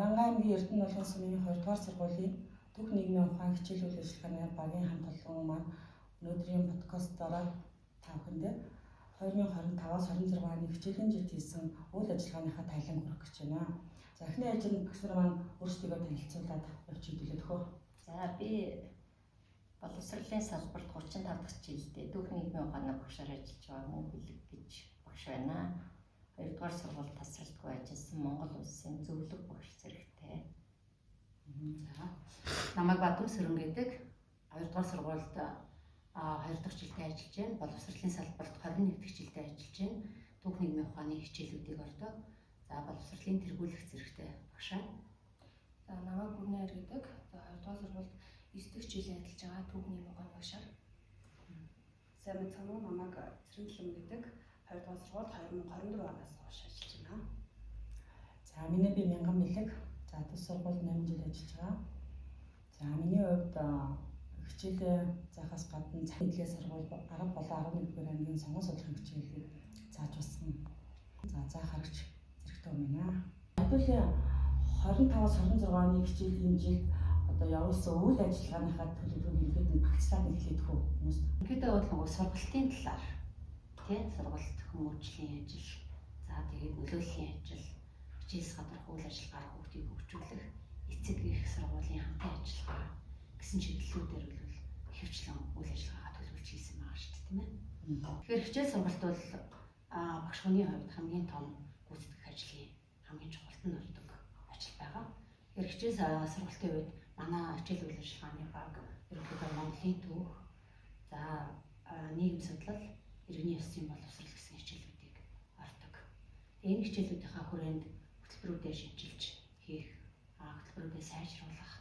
Арангаа аймгийн Эрдэнэ болгон сумын 2 дугаар сургуулийн түүх нийгмийн ухаан хичээл үйл ажиллагааны багийн хамт олон маань өнөөдрийн подкастаараа та бүхэндээ 2025-аас 26 оны хичээлийн жилд хийсэн үйл ажиллагааныхаа тайлан хүргэх гэж байна. За, эхний ээлжинд багш нар маань өөрсдийгөө танилцуулаад явчих хэдүүлээ төхөө. За, би боловсролын салбарт 35 дахь жилдээ түүх нийгмийн ухааны багшаар ажиллаж байгаа мөн хөлөг гэж багш байна. 2 дугаар сургууль тасралтгүй ажилласан Монгол улсын зөвлөх багш зэрэгтэй. За. Намайг Бадам Сөрөн гэдэг. 2 дугаар сургуульд 2 дахь жилдээ ажиллаж байна. Боловсролын салбарт 21 дахь жилдээ ажиллаж байна. Түүх нийгмийн ухааны хичээлүүдийг ордог. За, боловсролын тэргүүлэх зэрэгтэй багшаа. За, намайг Бүрнээр гэдэг. За, 2 дугаар сургуульд 9 дахь жилийн ажиллаж байгаа түүх нийгмийн ухааны багшаар. Сайн мэцхан уу, намайг Цэрэнлэм гэдэг. 2 дугаар сургуульд 2024 оноос хойш ажиллаж байна. За, миний би Мянган Бэлэг. За, төс сургуульд 8 жил ажиллаж байгаа. За, миний хувьд хичээлээ заахаас гадна цаг нийтлээ сургууль 10 болон 11 дугаар ангийн сонгон судлахын хичээлийг зааж болсон. За, заах харагч зэрэгтэй юм байна. Хэдүүлээ 25-аас 26 оны хичээлийн жилд одоо явуулсан үйл ажиллагааныхаа төлөвлөгөөг ингээд нь багцлаад нэхлээд хөө хүмүүс. Ерөнхийдөө бол нөгөө сургалтын талаар, тий, сургалт хүмүүжлийн ажил, за, тэгээд нөлөөллийн ажил, хичээлс гадуурх үйл ажиллагаар хүүхдийг хөгжүүлэх, эцэг их сургуулийн хамтын ажиллагаа гэсэн чиглэлүүдээр бол ихэвчлэн үйл ажиллагаагаа төлөвлөж хийсэн байгаа шүү дээ, тийм ээ. Тэгэхээр хичээл сургалт бол багш хүний хувьд хамгийн том гүйцэтгэх ажлын хамгийн чухалд нь ордог ажил байгаа. Тэгэхээр хичээл сургалтын үед манай хичээл үйл ажиллагааны баг ерөнхийдөө Монголын түүх, за, нийгэм судлал, иргэний ёс зүйн боловсрол гэсэн хичээлүүдийг ордог. Энэ хичээлүүдийнхаа хүрээнд хөтөлбөрүүдээ шинчилж хийх, хөтөлбөрүүдээ сайжруулах,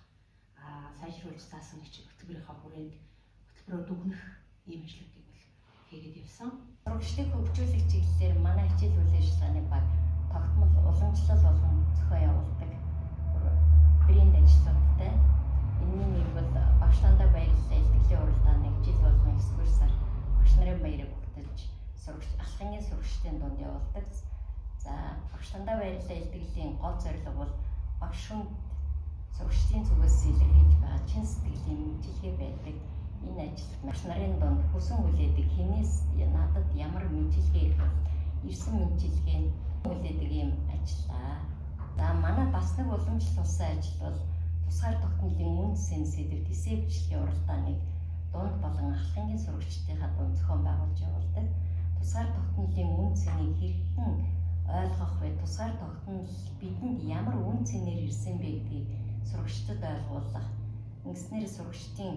сайжруулж заасан хөтөлбөрийнхаа хүрээнд хөтөлбөрөөр дүгнэх ийм ажлуудыг бол хийгээд явсан. Сурагчдыг хөгжүүлэх чиглэлээр манай хичээл үйл ажиллагааны баг тогтмол уламжлал болгон зохион явуулдаг брэнд ажлуудтай. Энэний нэг бол багш дандаа баярлалаа илтгэлийн уралдааныг жил болгон 9-р сар багш нарын баярыг угтаж сурагч ахлахын сурагчдын дунд явуулдаг. За, багш дандаа баярлалаа илтгэлийн гол зорилго бол багш хүнд сурагчдын зүгээс илэрхийлж байгаа чин сэтгэлийн мэндчилгээ байдаг. Энэ ажилд багш нарын дунд хүсэн хүлээдэг, хинээс надад ямар мэндчилгээ ирэх бол ирсэн мэндчилгээ нь хүлээдэг юм ажиллаа. За, манай бас нэг уламжлал болсон ажил бол тусгаар тогтнолын үн цэн сэдэвт эсээ бичлэгийн уралдааныг дунд болон ахлахын сурагчдынхаа дунд зохион байгуулж явуулдаг. Тусгаар тогтнолын үн цэнийг хэрхэн ойлгох вэ? Тусгаар тогтнол бидэнд ямар үн цэнээр ирсэн бэ гэдгийг сурагчдад ойлгуулах. Ингэснээр сурагчдын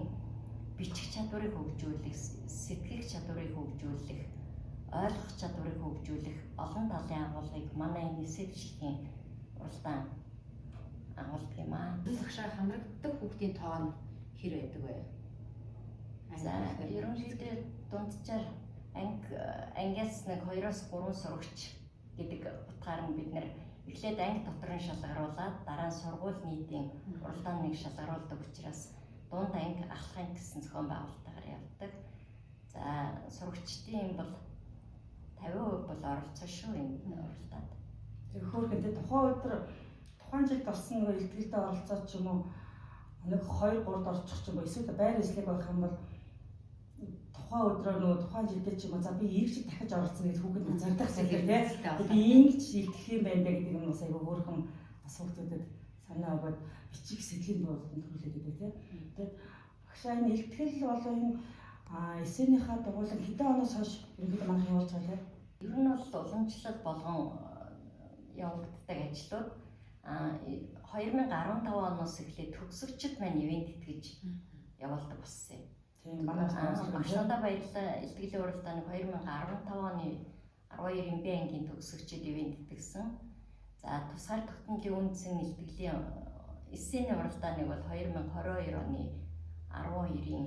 бичих чадварыг хөгжүүлэх, сэтгэх чадварыг хөгжүүлэх, ойлгох чадварыг хөгжүүлэх олон талын агуулгыг манай энэ эсээ бичлэгийн уралдаан агуулдаг юм аа. Багшаа, хамрагддаг хүүхдийн тоо нь хэр байдаг вэ? За, ерөнхийдөө дунджаар анги ангиас нэг 2-оос 3 сурагч гэдэг утгаар нь бид нэр эхлээд анги дотор нь шалгаруулад, дараа нь сургууль нийтийн уралдааныг шалгаруулдаг учраас дунд анги, ахлах анги гэсэн зохион байгуулалтаар явдаг. За, сурагчдын бол 50% бол оролцсон шүү энэ уралдаанд. Тэр хөөрхөн тухайн өдөр тухайн жилд орсон нөгөө илтгэлдээ оролцоод ч юм уу, нэг 2 3-д орчих ч юм уу, эсвэл байр эслэг байх юм бол тухайн өдрөө нөгөө тухайн жилдээ ч юм уу, за, би ирэх жил дахиж оролцсон гэж хүүхэд нь зардах шиг, тий. Би ингэж илтгэх юм байна даа гэдэг юм бас айгүй хөөрхөн бас хүүхдүүдэд санаа өгөөд бичих сэтгэлийн буулганд төрүүлээд байдаг, тий. Тэгээд багшаа, энэ илтгэл болон энэ эсэнийхаа дугуулan хэдэн оноос хойш ерөнхийдөө манайх явуулж байгаа лээ? Ер нь бол уламжлал болгон явагддаг ажлууд 2015 оноос эхлээд төгсөгчд маань ивент итгэж явуулдаг болсон юм. Тийм, манай бас багш баярлалаа илтгэлийн уралдааныг 2015 оны 12-ын Б ангийн төгсөгчд ивент итгэсэн. За, тусгаар тогтнолын үндсэн илтгэлийн эссений уралдааныг бол 2022 оны 12-ын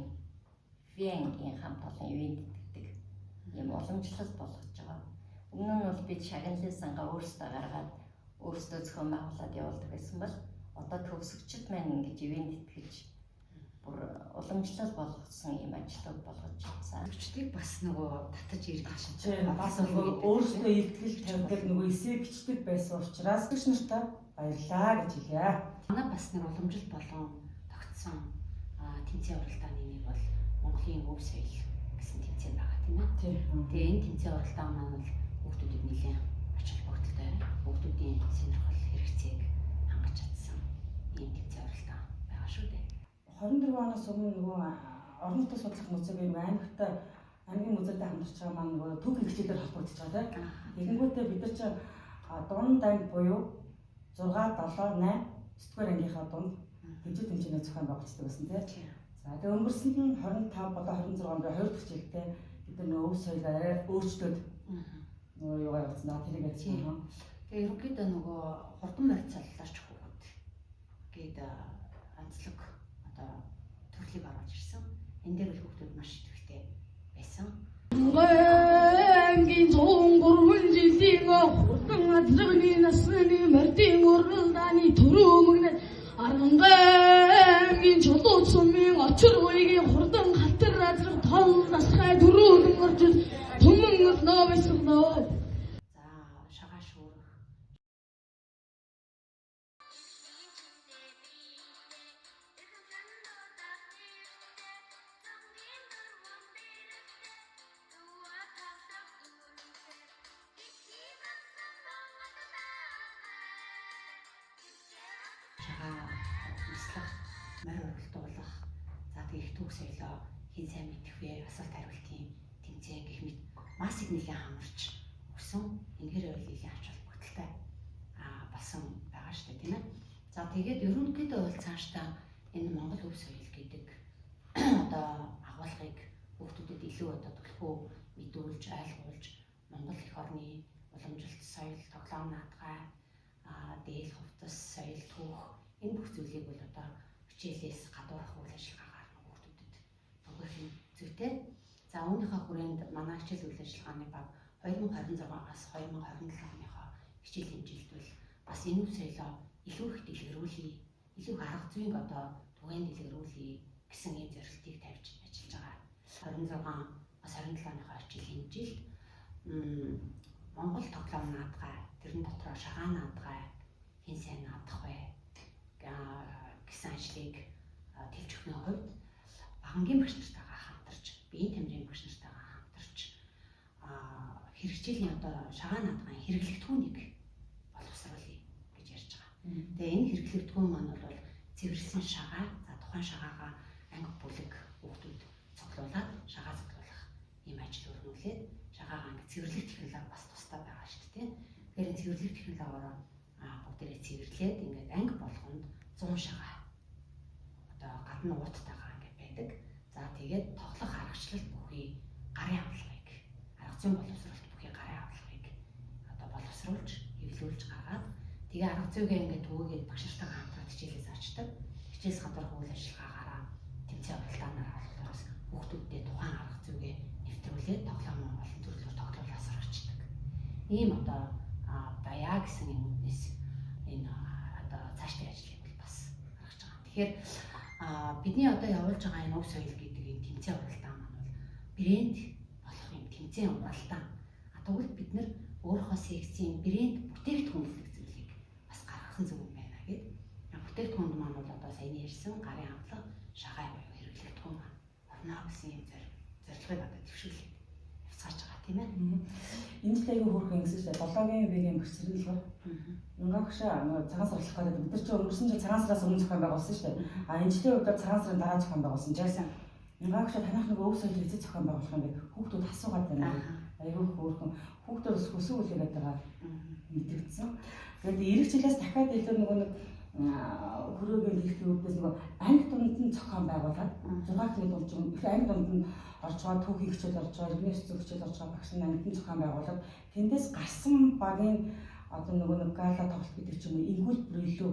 В ангийн хамт олон ивент итгэдэг юм уламжлал болгож байгаа. Өмнө нь бол бид шагналын сангаа өөрсдөө гаргаад, өөрсдөө зохион байгуулад явуулдаг байсан бол одоо төгсөгчд маань ингэж ивент итгэж бүр уламжлал болгосон юм ажлууд болгож чадсан. Төгсөгчдийг бас нөгөө татаж иргэж Тийм, бас нөгөө өөрсдөө илтгэл тавьдаг, нөгөө эсээ бичдэг байсан учраас багш нартай Баярлалаа гэж хэлье. Манай бас нэг уламжлалт болон тогтсон тэмцээн уралдааны нэг бол Монголын өв соёл гэсэн тэмцээн байгаа тийм ээ. Тэгээ энэ тэмцээн уралдаан маань бол хүүхдүүдэд нэлээд ач холбогдолтой, хүүхдүүдийн сонирхол хэрэгцээг хангаж чадсан ийм тэмцээн уралдаан байгаа шүү дээ. 24 оноос өмнө нөгөө орон нутаг судлах музейг юм аймагтай аймгийн музейтэй хамтарч байгаа маань нөгөө түүхийн хичээлээр холбогдож байгаа тийм. Тэгэнгүүтээ бид нар чинь дунд анги буюу 6 7 8 9 дугаар ангийнхаа дунд тэмцээн тэмцээнээ зохион байгуулдаг байсан тийм. За тэгээ өнгөрсөнд нь 25 болоо 26 онд хоёр дахь жилдээ бид нар нөгөө өв соёл арай өөрчлөөд нөгөө юугаар явуулсан. За тэрийг ярьсан. Тэгээ ерөнхийдөө нөгөө хурдан морь цаллаач хүүхэд гээд онцлог одоо төрлийг оруулж ирсэн. Энэ дээр бол хүүхдүүд маш идэвхтэй байсан. Ангийн 103 жилийн хурдан азрагны насны мордын уралдааны төрөө өмнө Аргангийн чулуу сумын очир уйгийн хурдан халтар азраг тол насхай дөрөв орж түмэн нөө байсан дөө. За шагаа шүүрэх шагаа услах, морь уралдуулах, за тэгээ их түүх соёлоо хэн сайн мэдэх вэ, асуулт хариултын тэмцээн гэх мэт масыг нэлээд хамарч өгсөн. Энэгээр бол нэлээд ач холбогдолтой болсон байгаа шүү дээ, тийм ээ. За тэгээд ерөнхийдөө бол цаашдаа энэ Монгол өв соёл гэдэг одоо агуулгыг хүүхдүүдэд илүү одоо түлхүү мэдүүлж, ойлгуулж, Монгол эх орны уламжлалт соёл, тоглоом наадгай, дээл хувцас, соёл, түүх энэ бүх зүйлийг бол одоо хичээлээс гадуурх үйл ажиллагаагаар хүүхдүүдэд түгээх нь зүйтэй. За үүнийхээ хүрээнд манай хичээл үйл ажиллагааны баг 2026-аас 2027 оныхоо хичээлийн жилд бол бас энэ өв соёлоо илүү их дэлгэрүүлье, илүү их арга зүйн одоо түгээн дэлгэрүүлье гэсэн ийм зорилтыг тавьж ажиллаж байгаа. 26-аас 27 оныхоо хичээлийн жилд Монгол тоглоом наадгай, тэрэн дотроо шагаа наадгай, хэн сайн наадах вэ гэсэн ажлыг тэлж өгнө хувьд багангийн багш нартайгаа хамтарч, биеийн тамирын багш нартайгаа хамтарч хэрэгжээлийн одоо шагаа наадгайн хэрэглэгдэхүүнийг боловсруулъя гэж ярьж байгаа. Тэгээ энэ хэрэглэгдэхүүн маань бол цэвэрлсэн шагаа, за тухайн шагаагаа анги бүлэг хүүхдүүд цуглуулад шагаа цуглуулах ийм ажил өрнүүлээд шагаагаа ингэ цэвэрлэх технологи бас тусдаа байгаа шүү дээ. Тэгэхээр энэ цэвэрлэх технологиороо бүгдээрээ цэвэрлээд ингээд анги болгонд 100 шагаа одоо гадна ууттайгаа ингээд байдаг. За тэгээд тоглох аргачлал бүхий гарын авлагыг, арга зүйн боловсролт бүхий гарын авлагыг одоо боловсруулж, хэвлүүлж гаргаад тэгээ арга зүйгээ ингээд түгээгээд багш нартайгаа хамтраад хичээлээ заачдаг. Хичээлс гадуурх үйл ажиллагаагаараа тэмцээн уралдаанаараа болохоор хүүхдүүддээ тухайн арга зүйгээ нэвтрүүлээд тоглоом олон төрлөөр тоглоулаа сургачдаг. Ийм одоо баяа гэсэн юм үднэс энэ одоо цаашдын ажлыг бол бас гаргаж байгаа. Тэгэхээр бидний одоо явуулж байгаа энэ өв соёл гэдэг энэ тэмцээн уралдаан маань бол брэнд болох юм тэмцээн уралдаан. Тэгвэл бид нар өөрийнхөө секцийн брэнд бүтээгдэхүүн зүйлийг бас гаргах нь зөв юм байна гэд. Бүтээгдэхүүнд маань бол одоо саяны ярьсан гарын авлага, шагаа буюу хэрэглэгдэхүүн маань орно гэсэн юм зорилгыг одоо дэвшүүлээд явцгааж байгаа тийм ээ. Энэ жил аягүй хөөрхөн ингэсэн шүү дээ. 7-гийн вэгийн багш цэрэнлэг. Мөнгөгшөө нөгөө цагаан сар болох гэдэг. Бид нар чинь өнгөрсөн жил цагаан сараас өмнө зохион байгуулсан шүү дээ. А энэ жилийн хувьд цагаан сарын дараа зохион байгуулсан чинь Мөнгөгшөө танах нөгөө өв соёл эзэж зохион байгуулах юм бэ? Хүүхдүүд асуугаад байна. Аягүй хөөрхөн хүүхдүүд бас хүсэн үлээгээд байгаа мэдрэгдсэн. Тэгээд ирэх жилээс дахиад илүү нөгөө нэг хөрөөгийн дэлхийн үүднээс нөгөө анги дунд нь зохион байгуулад 6 хүний дунд юм их анги дунд нь орж байгаа түүхийн хичээл орж байгаа, иргэний ёс зүйн хичээл орж байгаа багш нь ангид нь зохион байгуулад тэндээс гарсан багийн одоо нөгөө нэг гала тоглолт гэдэг ч юм уу ингүүл бүр илүү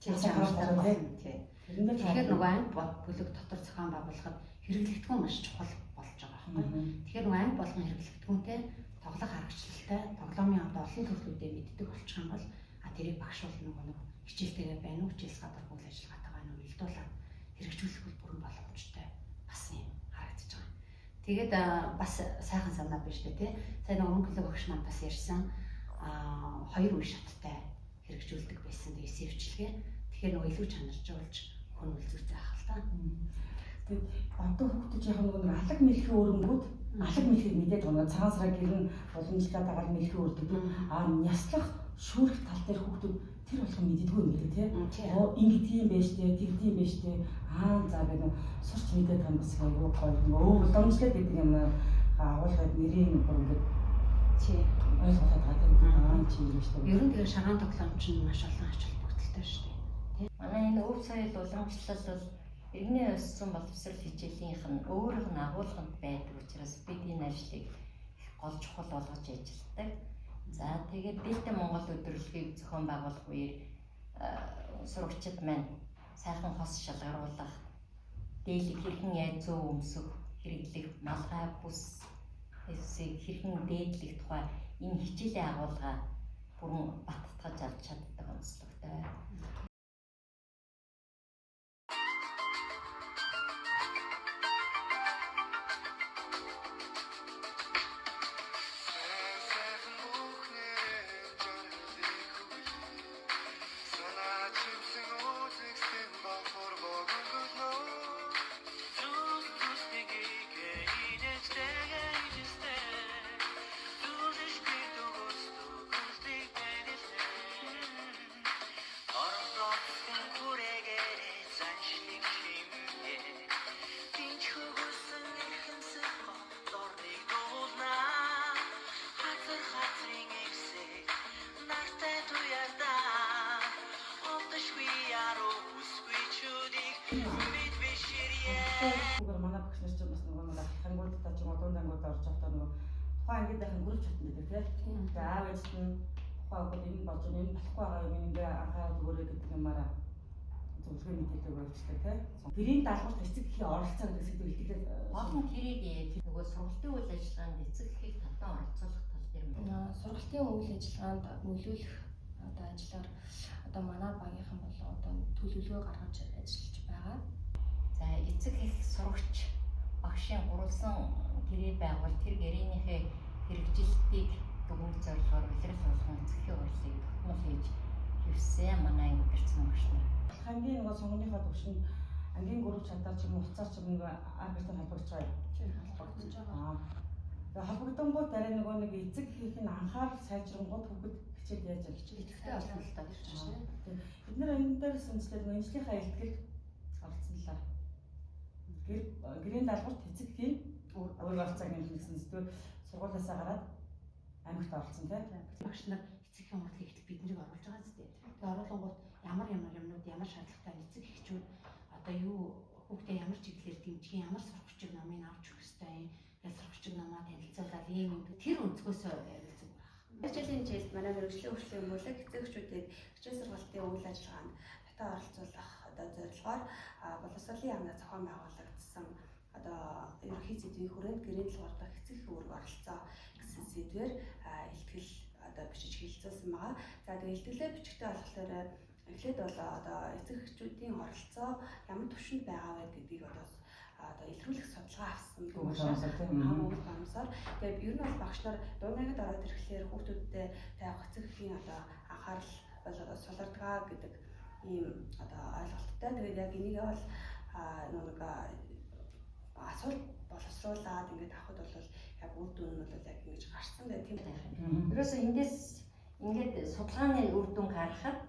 чанартай тий. Тэгэхээр нөгөө анги бүлэг дотор зохион байгуулахад хэрэглэгдэхүүн маш чухал болж байгаа байхгүй. Тэгэхээр нөгөө анги болгон хэрэглэгдэхүүнтэй тоглох аргачлалтай тоглоомын одоо олон төрлүүдээ мэддэг болчих юм бол тэрийг багш бол нөгөө нэг хичээлтэйгээ байна уу, хичээлс гадуурх үйл ажиллагаатай байна уу уялдуулаад хэрэгжүүлэх бол бүрэн боломжтой бас юм харагдаж байгаа. Тэгээд бас сайхан санаа биш үү те. Сайн нөгөө мөнхлөг багш маань бас ярьсан хоёр үе шаттай хэрэгжүүлдэг байсан. Тэгээ сэвчлэгээ. Тэгэхээр нөгөө илүү чанаржуулж хүн үлзүүцээ ах л та. Тэгээд одоо хүүхдүүд яг нөгөө нэг алаг мэлхий өрөнгүүд алаг мэлхийг мэдээд байгаа. Цагаан сараа гэрн уламжлаад байгаа мэлхий өрдөг. А няслах шүүрэх тал дээр хүүхдүүд тэр болгон мэддэггүй юм билээ тий. Оо ингэдэг юм байж тээ, тэгдэг юм байж тээ. Аа за гэдэг сурч мэдээд байгаа юм бас айгүй гоё. Өө уламжлал гэдэг юм агуулгад нэрийн бүр ингээд тий ойлголоод байгаа тийм аа чи юм шүү дээ. Ер нь тэгээ шагаан тоглоом чинь маш олон ач холбогдолтой шүү дээ. Тий. Манай энэ өв соёл уламжлал бол иргэний ёс зүйн боловсрол хичээлийнх нь өөрийнх нь агуулганд байдаг учраас бид энэ ажлыг их гол чухал болгож ажилладаг. За тэгээд Дээлтэй Монгол өдөрлөгийг зохион байгуулах үеэр сурагчид маань сайхан хос шалгаруулах, дээлийг хэрхэн яаж зөв өмсөх, хэрэглэх, малгай бүс эсийг хэрхэн дээдлэх тухай энэ хичээлийн агуулга бүрэн баттгаж авч чаддаг онцлогтой. Манай багш нар ч бас нөгөө нэг ахлахангуудаа ч юм уу дундангуудаа орж явахдаа нөгөө тухайн ангид байхын групп чатан гэдэг тийм. Тэгээ аав ээжт нь тухайн хүүхэд энэ болж байна, энэ болохгүй байгаа юм ингээ анхаарал өгөөрэй гэдэг юмараа зөвлөгөө мэдээлэл өгүүлдэг тийм. Гэрийн даалгаварт эцэг эхийн оролцоо гэдэг сэдв илтгэлээ. Гол нь тэрийг нөгөө сургалтын үйл ажиллагаанд эцэг эхийг татан оролцуулах тал дээр сургалтын үйл ажиллагаанд нөлөөлөх одоо ажлаар одоо манай багийнхан болон одоо төлөвлөгөө гаргаж ажиллаж байгаа. За эцэг эх сурагч багшийн гурвалсан гэрээ байгуул тэр гэрээнийхээ хэрэгжилтийг дүгнэх зорилгоор улирал болгон эцэг эхийн хурлыг тогтмол хийж хэвсэн манай анги бэрцэн багш нар. Ангийн нөгөө сонгоныхоо төвшөнд ангийн групп чатаар ч юм уу утсаар ч юм нөгөө арбитр холбогдож байгаа юм. Холбогдож байгаа. Тэгээ холбогдонгууд арай нөгөө нэг эцэг эхийн нь анхаарал сайжрангууд хүүхэд хичээл яаж хичээл идэвхтэй болно л доо тэр чинь. Бид нэр энэ дээрс үндэслээд нөгөө эмчилгээний илтгэл оролцсон л аа. Гэрийн даалгаварт эцэг эхийн үүрэг оролцоо гэсэн сэдвээр сургуулиасаа гараад аймагт оролцсон тийм. Багш нар эцэг эхийн хурлыг ихтэл бид нарыг оруулж байгаа зү. Тэгээ оруулангууд ямар ямар юмнууд ямар шаардлагатай эцэг эхчүүд одоо юу хүүхдээ ямар чиглэлээр дэмжих, ямар сургагчиг номыг авч өгөх ёстой юм. Тэгэл сургагчиг номоо танилцуулаад ийм юм. Тэр өнцгөөс аюул зүг байх. Хичээлийн хичээлд манай мэргэжлийн хөгжлийн өмгөөлөг эцэг эхчүүдэд хичээл сургалтын үйл ажиллагаанд татан оролцуулах одоо зорилгоор боловсролын яамнаас зохион байгуулагдсан одоо ерөнхий сэдвийн хүрээнд гэрийн даалгавар дахь эцэг эхийн үүрэг оролцоо гэсэн сэдвээр илтгэл одоо бичиж хэлэлцүүлсэн байгаа. За тэгээ илтгэлээ бичгтээ болохоор эхлээд бол одоо эцэг эхчүүдийн оролцоо ямар түвшинд байгаа вэ гэдгийг одоо илрүүлэх судалгаа авсан Google Forms-оор. Тэгээд ер нь бол багш нар дундангид ороод ирэхлээр хүүхдүүдтэй тавих эцэг эхийн одоо анхаарал бол сулардаг гэдэг ийм одоо ойлголттой. Тэгээд яг энийг бол нэг асуулт боловсруулад ингээд авахд бол яг үр дүн нь бол яг ингэж гарсан гэх тийм. Ерөөсөө эндээс ингээд судалгааны үр дүн гаргахад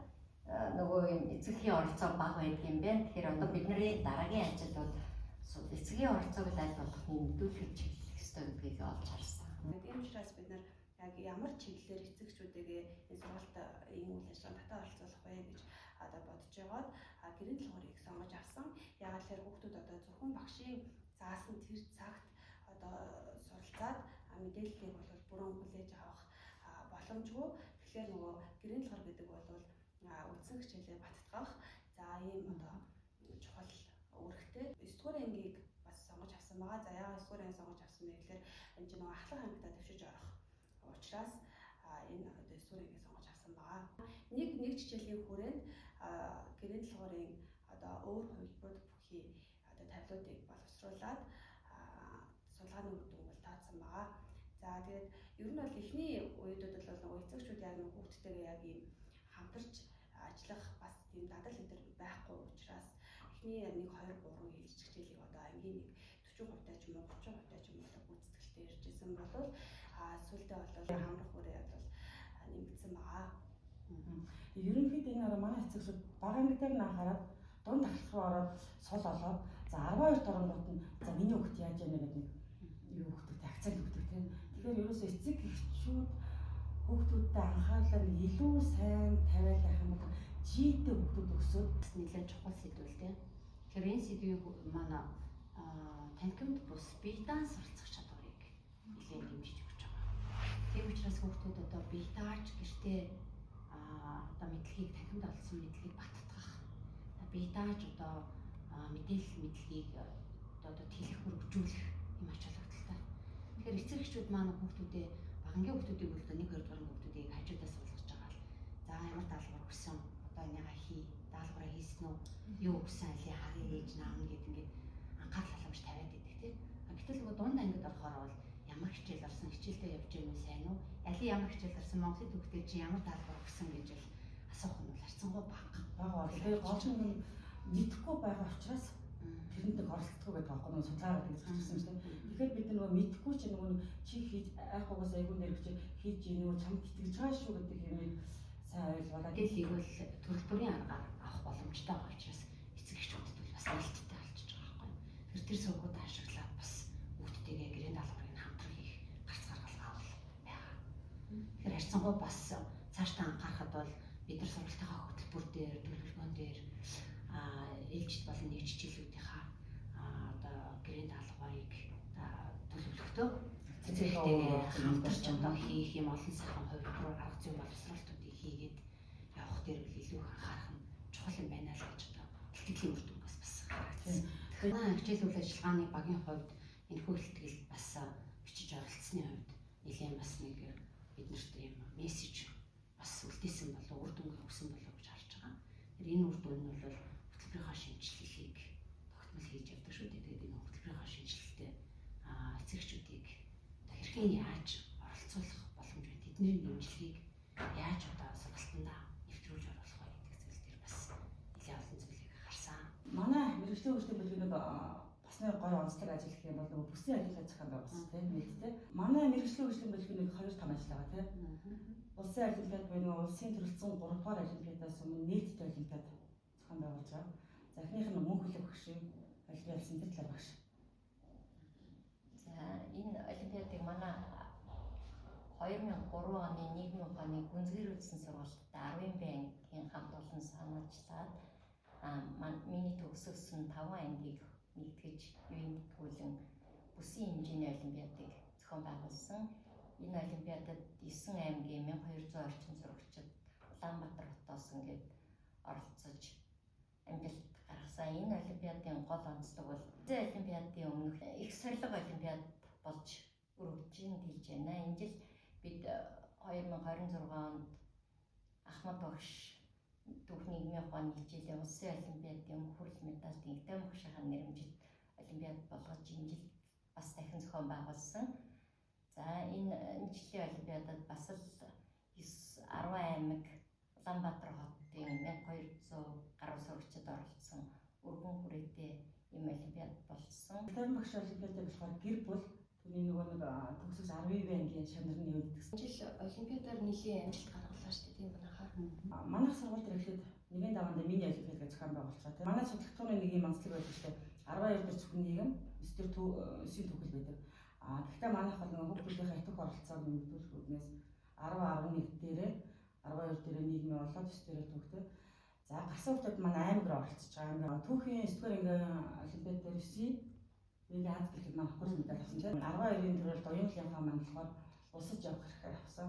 нөгөө юм эцэг эхийн оролцоо бага байдаг юм байна. Тэгэхээр одоо бидний дараагийн ажил бол эцэг эхийн оролцоог аль болох нэмэгдүүлэх чиглэх ёстой гэдгийг олж харсан. Тийм учраас бид нар яг ямар чиглэлээр эцэг эхчүүдээ энэ сургалт ийм үйл ажиллагаанд татан оролцуулах вэ гэж одоо бодож байгаад гэрийн даалгаврыг сонгож авсан. Яагаад тэгэхээр хүүхдүүд одоо зөвхөн багшийн заасан тэр цагт одоо суралцаад мэдээллийг бол бүрэн хүлээж авах боломжгүй. Тэгэхээр нөгөө гэрийн даалгавар гэдэг бол үндсэн хичээлээ баттгах за ийм одоо чухал үүрэгтэй. 9 дугаар ангийг бас сонгож авсан байгаа. За яагаад 9 дугаар анги сонгож авсан бэ гэхээр энэ чинь нөгөө ахлах ангидаа төвшиж орох учраас энэ одоо 9 дугаар ангийг сонгож авсан байгаа. Нэг нэг хичээлийн хүрээнд гэрийн даалгаврын одоо өөр хувилбарууд бүхий одоо таблиудыг боловсруулад судалгааны үр дүн бол таацсан байгаа. За тэгээд ер нь бол эхний үеүүдэд бол нөгөө эцэгчүүд яг нөгөө хүүхдтэйгээ яг ийм хамтарч ажиллах бас тийм дадал энэ төр байхгүй учраас эхний 1 2 3 ээлжид хичээлийг одоо ангийн нэг 40% ч юм уу 30% ч юм уу гүйцэтгэлтэй ирж исэн бол сүүлдээ бол хамрах хүрээ бол нэмэгдсэн байгаа. Ерөнхийдөө энэ араа манай эцэгчүүд бага анги дээр нь анхаарат дунд ахлах руу ороод сул олоод за 12 дорнгууд нь за миний хүүхд яаж яана гэдэг нэг юу өгдөг, акцент өгдөг тийм. Тэгэхээр ерөөсөө эцэг эхчүүд хүүхдүүдтэй анхаарлаа нэг илүү сайн тавиал явах юм бол жийтэй хүүхдүүд өсөөд бас нэлээд чухал сэдв л дээ. Тэгэхээр энэ сэдвийг манай танхимд бус бие даан суралцах чадварыг нэлээд дэмжиж өгч байгаа. Тийм учраас хүүхдүүд одоо бие дааж гэртээ одоо мэдлэгийг танхимд олсон мэдлэгийг баттгах, бие дааж одоо мэдээлэл мэдлэгийг одоо тэлэх хөргөжүүлэх юм ач холбогдолтой. Тэгэхээр эцэг эхчүүд маань хүүхдүүдээ багангийн хүүхдүүдийг бол 1 2 дугаар ангийн хүүхдүүдийг хажуудаас суулгаж байгаа л за ямар даалгавар өгсөн, одоо энийгээ хий, даалгавраа хийсэн үү, юу өгсөн алийг харъя гэж наамна гэд ингээд анхаарал халамж тавиад байдаг тийм. Гэтэл нөгөө дунд ангид орохоор бол ямар хичээл орсон, хичээлдээ явж гэнэ үү, сайн уу, алийг ямар хичээл орсон, Монголын төвхтэй чи ямар даалгавар өгсөн гэж л асуух нь бол харьцангуй бага. Бага бол тэгээ гол нь мэдэхгүй байгаа учраас тэрэнд нэг оролцдоггүй гэдэг байхгүй нөгөө судалгаа гэж хэлсэн чинь. Тэгэхээр бид нөгөө мэдэхгүй чи нөгөө чи хийж айхгүйгээс айгүй нэр чи хийж гин үү, чамд итгэж байгаа шүү гэдэг юмыг сайн ойлгуулаад. Мэдээллийг бол төрөл бүрийн аргаар авах боломжтой байгаа учраас эцэг эхчүүдэд бол бас нээлттэй болчихж байгаа байхгүй. Тэр тэр сувгуудаа ашиглаад бас хүүхдтэйгээ гэрээний даалгаврыг хамтран хийх гарц гаргалгаа бол байгаа. Тэгэхээр харьцангуй бас цаашдаа анхаарахад бол бид нар сургалтынхаа хөтөлбөр дээр, төлөвлөгөөн дээр ээлжид болон нэг хичээлүүдийнхаа одоо гэрээний даалгаврыг төлөвлөхдөө эцэг эхтэйгээ хамтарч одоо хийх юм олон сайхан хувилбараар арга зүйн боловсруулалтуудыг хийгээд явах дээр бол илүү их анхаарах нь чухал юм байна л гэж одоо илтгэлийн үр дүнгээс бас харагдсан. Тэгэхээр хичээл үйл ажиллагааны багийн хувьд энэхүү илтгэл бас бичиж оролцсны хувьд нэлээд бас нэг биднэрт юм мессеж бас үлдээсэн болов үр дүнгээ өгсөн болов гэж харж байгаа. Тэгэхээр энэ үр дүн нь бол хөтөлбөрийнхаа шинжилгээг тогтмол хийж явдаг шүү дээ. Тэгээд энэ хөтөлбөрийнхаа шинжилгээтэй эцэг эхчүүдийг хэрхэн яаж оролцуулах боломж вэ? Тэдний дэмжлэгийг яаж одоо сургалтандаа нэвтрүүлж оруулах вэ гэдэг зүйл дээр бас нэлээд олон зүйлийг харсан. Манай мэргэжлийн хөгжлийн бүлэг нэг бас нэг гоё онцлог ажил гэх юм бол нөгөө бүсийн олимпиад зохион байгуулсан тийм нийтдээ. Манай мэргэжлийн хөгжлийн бүлэг нэг 2 том ажил байгаа тийм. Улсын олимпиад буюу нөгөө улсын төрөлцсөн 3 дугаар олимпиадаас өмнө нийтдээ олимпиад зохион байгуулж байгаа. За эхнийх нь мөнх хөлөг багшийн олимпиад тэр талаар багш. За энэ олимпиадыг манай 2003 оны нийгмийн ухааны гүнзгийрүүлсэн сургалтад 10 Б ангийн хамт олон санаачлаад миний төгсөсөн 5 ангийг нэгтгэж ивент тгүүлэн бүсийн хэмжээний олимпиадыг зохион байгуулсан. Энэ олимпиадад 9 аймгийн 1200 орчим сурагчид Улаанбаатар хотоос ингээд оролцож амжилт гаргасан. Энэ олимпиадын гол онцлог бол эцсийн олимпиадын өмнөх их сорилго олимпиад болж өргөжин хэлж байна. Энэ жил бид 2026 онд Ахмад багш түүх нийгмийн ухааны хичээлийн улсын олимпиадын хүрэл медальт Инхтэн багшийнхаа нэрмжит олимпиад болгож энэ жил бас дахин зохион байгуулсан. За энэ жилийн олимпиадад бас л 10 аймаг Улаанбаатар хотын 1200 гаруй сурагчид оролцсон өргөн хүрээтэй ийм олимпиад болсон. Тавин багш олимпиадыг болохоор гэр бүл түүний нөгөө нэг төгсөс 10 ангийн шамнар нь нэмэгдсэн. Жил олимпиадаар нэлийн амжилт гаргалаа шүү дээ тийм манайхаа. Манайх сургууль дээр эхлээд нэгэн даваандаа мини олимпиад гэж зохион байгуулчихаа тийм. Манай судалгааны нэг юм онцлог байдаг шүү дээ. 12 дээр зөвхөн нийгэм, 9 дээр 9-ийн түүхэл байдаг. Гэхдээ манайх бол нөгөө хүүхдүүдийнхээ итгэх оролцоог нэмэгдүүлэх үүднээс 10 11 дээрээ 12 дээрээ нийгмийн болоод 9 дээрээ түүхтэй. За гарсан хүүхдүүд манай аймаг руу оролцож байгаа. Аймаг түүхийн 9 дугаар ангийн олимпиад дээр 9-ийн нэг Аз гэлтэд маань хөрс медаль авсан тийм. 12-ийн төрөлд оюунлынхаа маань болохоор улсаж явах хэрэг авсан.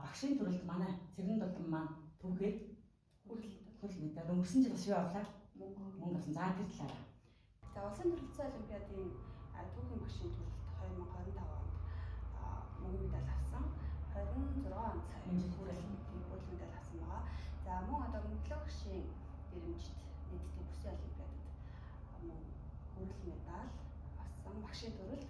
Багшийн төрөлд манай Цэрэн дулдан маань түүхээд хүрэл медаль. Өнгөрсөн жил бас юу авлаа? Мөнгө авсан. За тэр талаараа. За улсын төрөлцсөн олимпиадын түүхийн багшийн төрөлд 2025 онд мөнгө медаль авсан. 26 онд хүрэл медаль авсан байгаа. За мөн одоо мөнхлөө багшийн нэрмжит нийтдээ бүсийн олимпиадад мөн хүрэл медаль авсан багшийн төрөлд.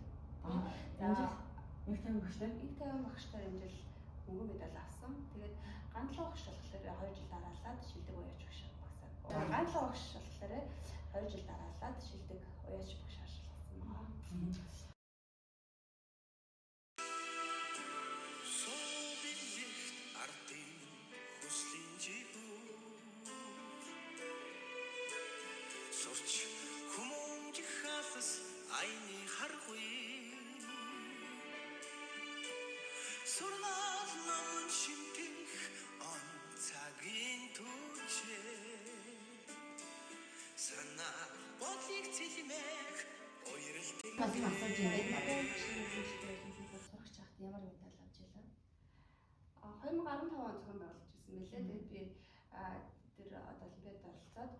За энэ жил их тавин багштай. Их тавин багштай энэ жил Мөнгөн медаль авсан. Тэгээд ганцлан багш болохоор 2 жил дараалаад шилдэг уяач багш багсаа. Ганцлан багш болохоор 2 жил дараалаад шилдэг уяач багш шалгасан байна. Сурч хүмүүнжих алас айны харгүй сургаал номон шимтэх он цагийн түчээ санаа бодлыг цэлмэх уяралт Бас юм асууж байна. Сурагч байхад ямар медаль авч илаа? 2015 он зохион байгуулж ирсэн мэлээ. Тэгээд би тэр одоо олимпиадад оролцоод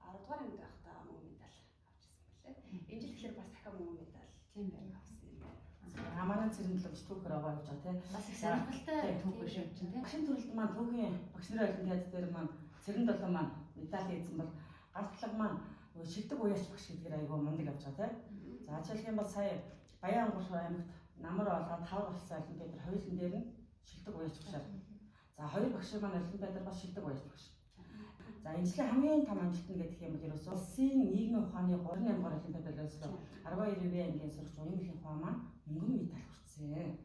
10 дугаар ангид байхдаа мөнгө медаль авч ирсэн мэлээ. Энэ жил тэгэхээр бас дахиад мөнгө медаль Тийм байна. авсан юм байна. Манай цэрэн төлөвч түүхээр аваа явж байгаа тий. Бас их сонирхолтой түүх биш юм чинь тий. Багшийн төрөлд маань түүхийн багш нарын олимпиад дээр маань цэрэн долоо маань медаль хийсэн бол галтлаг маань нөгөө шилдэг уяач багш гэдгээр айгүй мундаг явж байгаа тий. За жишээлх юм бол сая Баян-Ангур аймагт намар олгоод 5 болсон олимпиад хоёулын дээр нь шилдэг уяач багшаар. За хоёр багш маань олимпиадаар бас шилдэг уяач багш. За энэ жилийн хамгийн том амжилт нь гэх юм бол ерөөсөө улсын нийгмийн ухааны 38 дугаар олимпиадад ерөөсөө 12 ангийн сурагч уян ухаан маань мөнгөн медаль хүртсэн.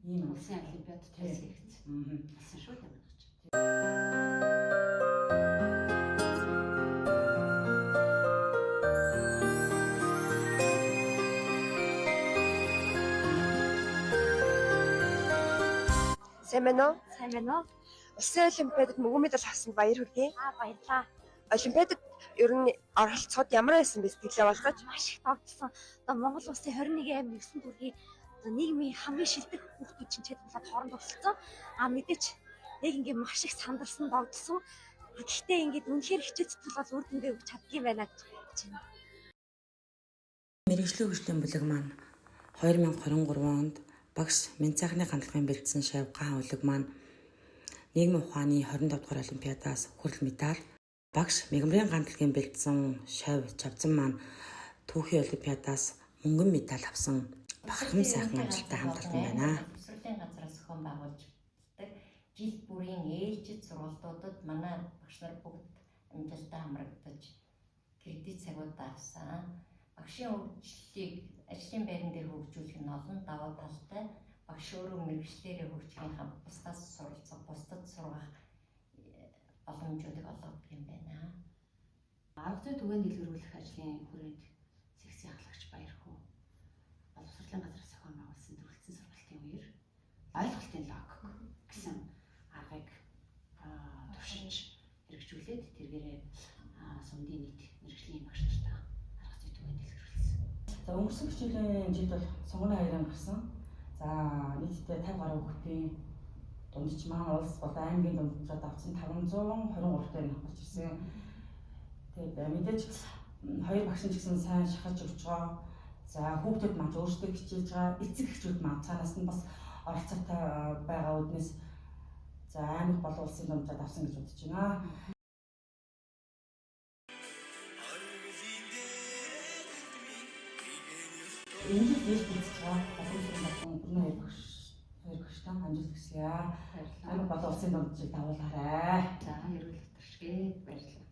Ийм Улсын олимпиад тайлбарлагдсан. Болсон шүү дээ манайч. Сайн байна уу? Сайн байна уу? Улсын олимпиадад мөнгөн медаль авсанд баяр хүргэе. Аа баярлалаа. Олимпиадад ер нь оролцоход ямар байсан бэ сэтгэлээ болтооч? Маш их догдсон. Одоо Монгол улсын 21 аймаг 9 дүүргийн одоо нийгмийн хамгийн шилдэг хүүхдүүд чинь чадварлаад хооронд тусалсан. Аа мэдээч яг ингээ маш их сандарсан, догдсон. Гэхдээ ингээд үнэхээр хичээл зүтгэл бол үр дүнгээ өгч чаддгийм байна гэж бодож байна. Мэргэжлийн хөгжлийн бүлэг маань 2023 онд багш Минцайхны гандлагын бэлдсэн шав гаан бүлэг маань нийгмийн ухааны 25 дугаар олимпиадаас хүрэл медаль, багш Мегмрын гандлагын бэлдсэн шав чавзан маань түүхийн олимпиадаас мөнгөн медаль авсан бахархан сайхан амжилттай хамт олон байна. Боловсролын газраас зохион байгуулждаг жил бүрийн ээлжид сургалтуудад манай багш нар бүгд амжилттай хамрагдаж кредит цагууд авсан. Багшийн хөгжлийг ажлын байран дээр хөгжүүлэх нь олон давуу талтай. Багш өөрөө мэргэжлээрээ хөгжихийнхаа бусдаас суралцах, бусдад сургах боломжуудыг олгодог юм байна. Арга зүй түгээн дэлгэрүүлэх ажлын хүрээнд сэгсийн ахлагч Баярхүү боловсролын газар зохион байгуулсан төрөлцсөн сургалтын үеэр ойлголтын лог гэсэн аргыг туршиж хэрэгжүүлээд тэргээрээ сумдын нийт мэргэжлийн багш нартай арга зүй түгээн дэлгэрүүлсэн. За өнгөрсөн хичээлийн жил бол сонгоны хоёрын гарсан. За нийтдээ 50 гаруй хүүхдийн дундч маань улс болон аймгийн дунджаад авсан 523 тань гарч ирсэн. Тэгээд мэдээж хоёр багш нь ч гэсэн сайн шахаж өгч байгаа. За хүүхдүүд маань өөрсдөө хичээж байгаа. Эцэг эхчүүд маань цаанаас нь бас оролцоотой байгаа үүднээс за аймаг болон улсын дунджаад авсан гэж бодож байна. Энэ жил ээж бэлдэж байгаа. Болон болон бүрэн хоёр багштай амжилт хүсье. Баярлалаа. Аймаг болон улсын дунджийг дагуулаарай. За, ерөөл өдрчгээ баярлалаа.